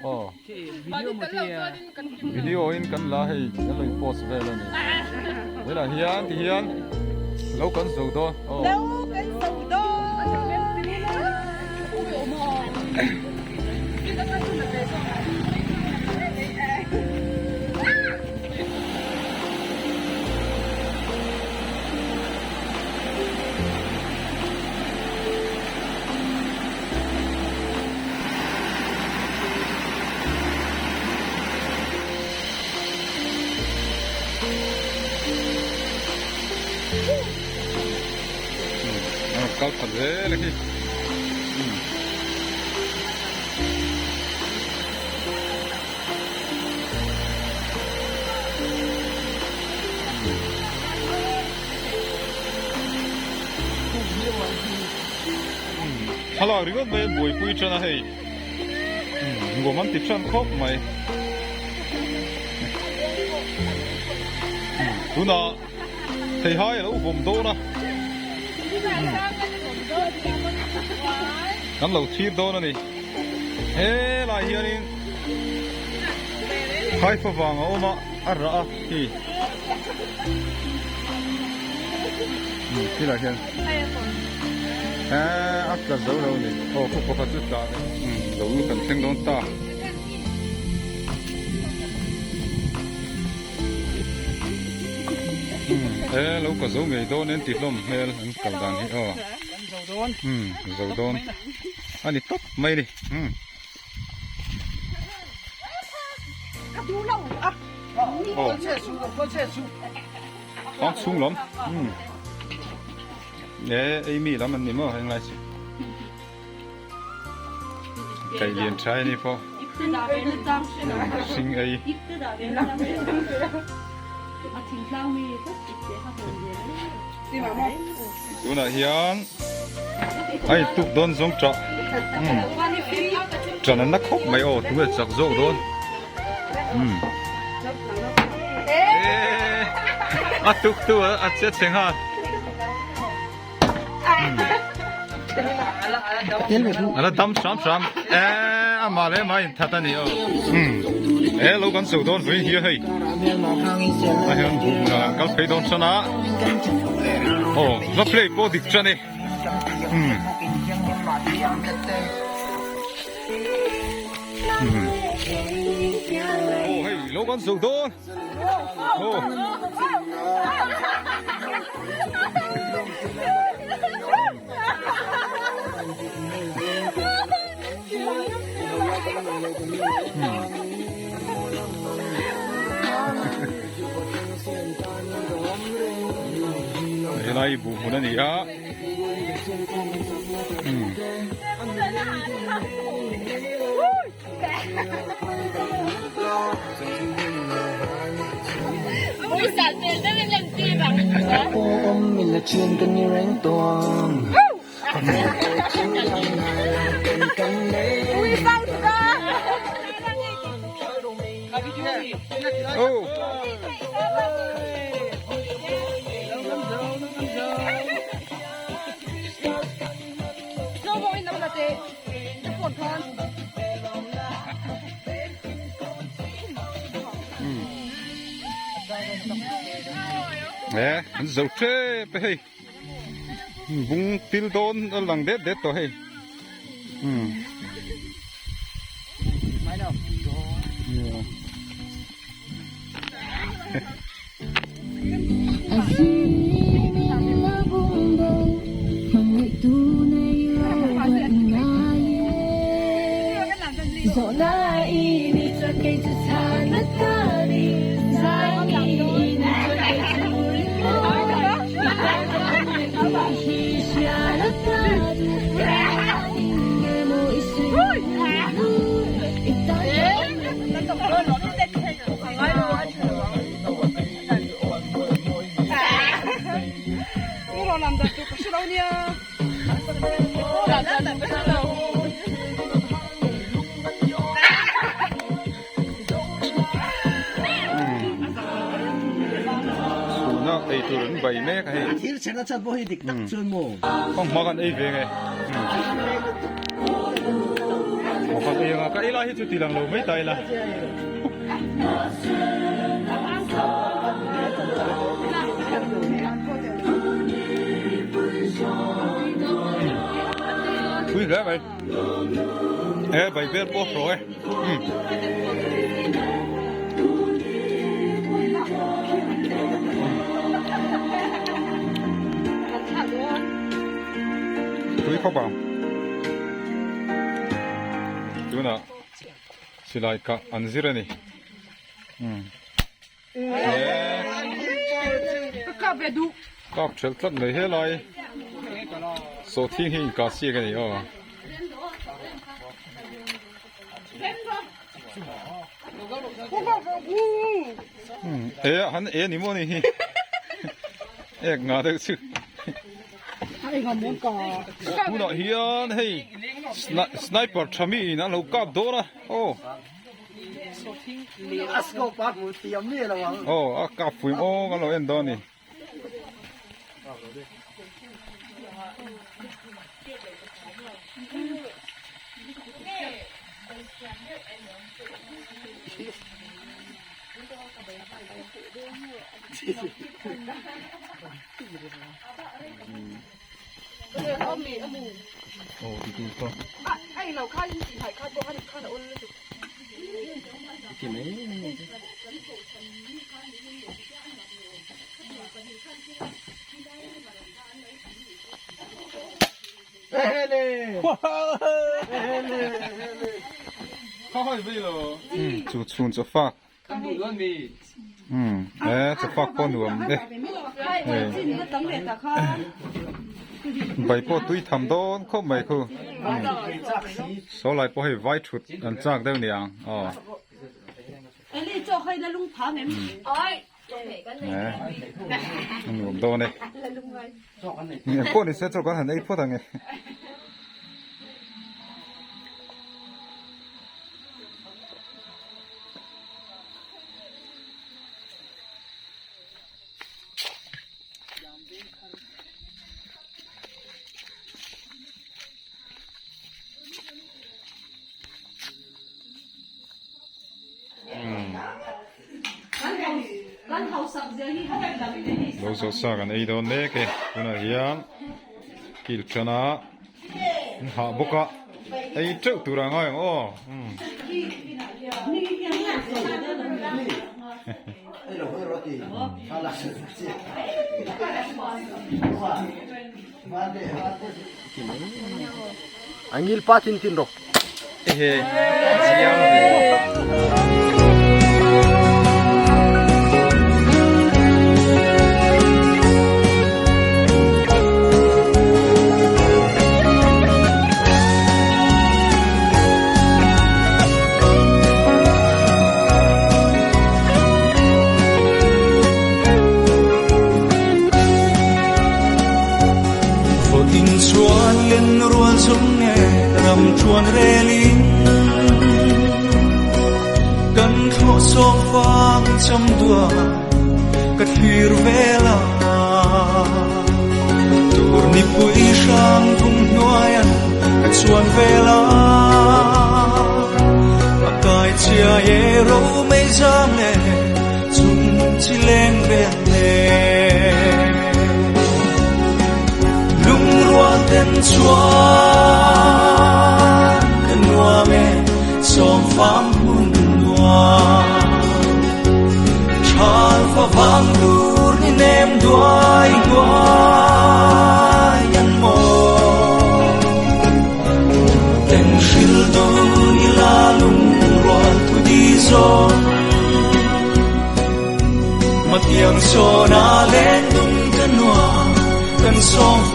Aw. Video in kan la hei kan lo in post vel a ni. Tunah hian ti hian lo kan zo dawn. Aw. Lo kan zo dawn. Kal khat zel a khi. Thlalak ringawt mai an buaipui tan a hei nuam an ti tan khawp mai tunah theihai a lo vawm dawn a kan lo thlir dawn a ni helai hianin phaifa vang a awm a a rah a hei khilai hian eee a tla zo lo a ni aw khaw pakhat chu tla a ni lo kan thleng dawn ta. He lo ka zo ngei dawn en ti hlawm hmel an kal dan hi aw umm zo dawn a ni tawp mai a ni umm. Aw kawng chhung lam umm e ei mi lam an ni maw heng lai chu. Kaih lian tha a ni pawh hring ei. Tunah hian a intuk dawn zawng tah ṭan an la khawp mai aw tunge chak zawk dawn umm a tuk tu a che chhe nghal. Ala dam hram hram e amah leh amah inthat a ni aw e lo kan chho dawn vui hi hei a hian buk ah kal phei dawn tan a aw va play pawh dik tan e aw hei lo kan chho dawn. Helai buh hmun a ni a. Nè, an zo tep e hei. Bung til dawn a lang det det tawh hei. Um. Chhuna ei tur an bai mek a hei. Thil chhena chan pawh hi dik tak chuan maw? Kawng hma kan ei ve nge. kan ei anga ka ei lai hi chu ti lang lo mai ta ila. Tui hle mai. E bai vel pawh hraw e. Tui khawp ang. Tunah silai kah an zir a ni. Kap thelh tlat mai helai sawhthing hi inkah siak a ni aw. E han e ni maw ni hi ek nga deuh chu tunah hian hei sniper tha mi in an lo kap dawn a aw. Aw a kap fuim aw kan lo en dawn a ni. Chu chhun chaw fak e chaw fak pawh nuam e bai pawh tui tham dawn khawp mai khu saw lai pawh hei vai thut an chak deuh niang aw. A nuam dawn e. Pawh ni se chaw kan han ei phawt ang e. Lo zawh sa kan ei dawn mek e tunah hian kil tana an hah bawk a ei teuh tur a ngai ang aw Angil pa tin tin rawh. Ehe chiang ve. In chuan len rual zum nge ram chuan relin kan thlawh sawm fang cham dua ka thlir vela tur ni pui hrang thung hnuaian ka chuan vela a kai chia e ro mei zam le chung chi leng vel le lungrual ten chuan ka nuam e sawm fam hun nuam thal fa vang tur ni nem duai duai an maw ten hril dun ila lungrual thu di zawn Matiang sona len dum ka nuam kan sawm.